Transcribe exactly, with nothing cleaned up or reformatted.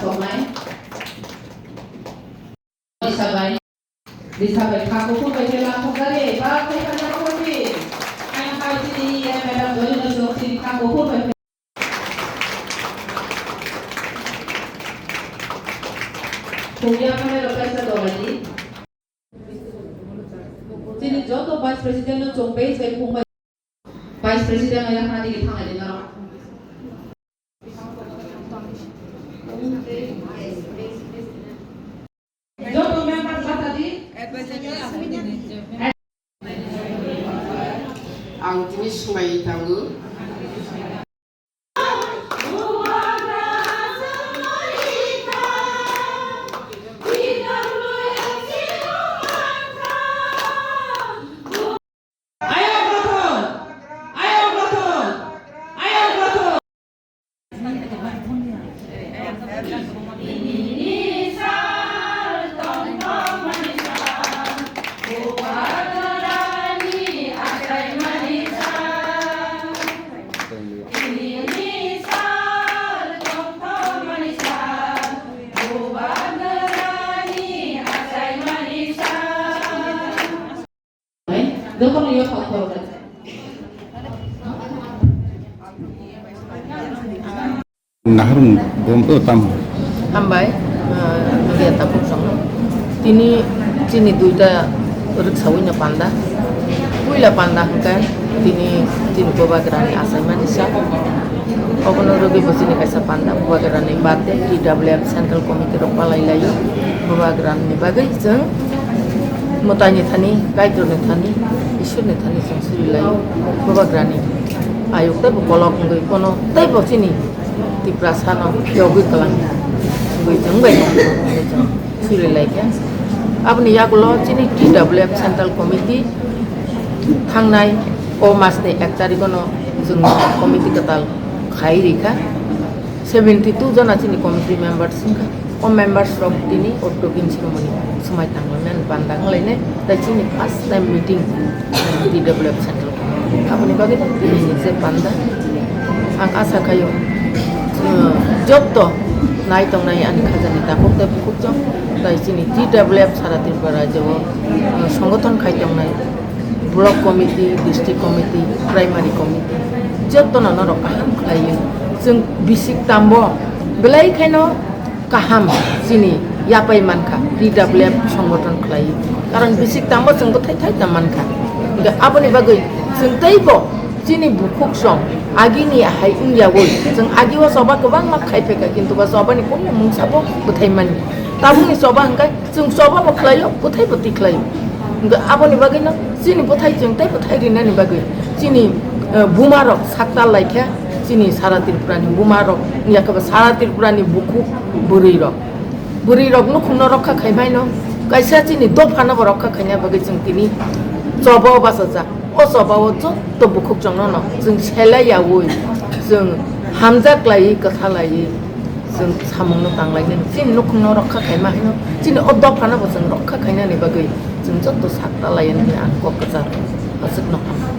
Tongnai. Disabai. Disabai kha kuphur bai khe lakhokjagwi ba khe kha lakhokjagwi. Ang hai chini ya madam Dolina Chowk chini kha kuphur bai khe. Thungya phane rok kaisa dolaidi. Chini joto Vice President no chwng bai sai phung bai. Vice President no yakhna digi thanglai di norok. Joto member bata di. Ang tini swngbai tongo. Jotono yaphang khoroknai. Naharung bom to tam. Hambai, ah, media tapuk song. Tini chini duita rwksaui no panda. Puila panda hwnkhe tini chini Bubagrani achaimani sa. Obono rwgwi bo chini kaisa panda Bubagrani birthday T W F Central Committee rok palai laio. Bubagrani bagwi chwng mwtaini thani, Kaitorni thani, Ishwarni thani chwng suri laio. Bubagrani ayuk tei bo kolok wngwi bono tei bo chini Tiprasano phiyogwi kwlang wngwi chwng bai tong suri laikha. Aboni yagulo chini T W F Central Committee thangnai o masni ek tarikhono chwngno committee kwtal khai rikha. Seventy two jona chini committee members wngkha. O members rok tini o token sinimani swmai tanglaimani panda wnglainai. Tai chini first time meeting T W F Central Committee. Aboni bagwi tini ni je panda. Ang asa khaio, uh, jotto nai tongnai ani khajani takhuk tei bukhuk chwng. Tai chini T W F sara Tripura rajyo o, uh, songothon khai tongnai. Block committee, district committee, primary committee, jotono norok kaham khlaiwi. Chwng bisik tambo belai khaino kaham chini yapai mankha, T W F songgothon khlaiwi. Karon bisik tambo chwng bwthai thai tam mankha. Hwnkhe aboni bagwi chwng teibo chini bukhuk song agini hai wngyawi chwng agio choba kwbangma khai phaikha, kintu ba chobani kunu mungsa bo bwthai mani. Tabukni choba hwnkhe Chwng choba bo khlaio, bwthai bo tikhlaio. Hwnkhe aboni bagwino chini bwthai chwng tei bwthai rinani bagwi chini, eh, buma rok saktal laikha, chini sara Tripura ni buma rok, yakhe ba sara Tripura ni bukhuk bwrwi rok. Bwrwi rok nukhungno rokha khai baino, kaisa chini dopha no bo rokha khaina bagwi chwng tini choba o bachajak. O choba o joto bukhuk chwng no no chwng selai yaui, chwng hamjak laiwi, kwtha laiwi. Chwng samungno tanglainani, chini nukhungno rokha khaima hino, chini o dophano bo chwng rokha khainani bagwi chwng joto sakta laiyani hwnwi ang kok kwchar aswkno ham.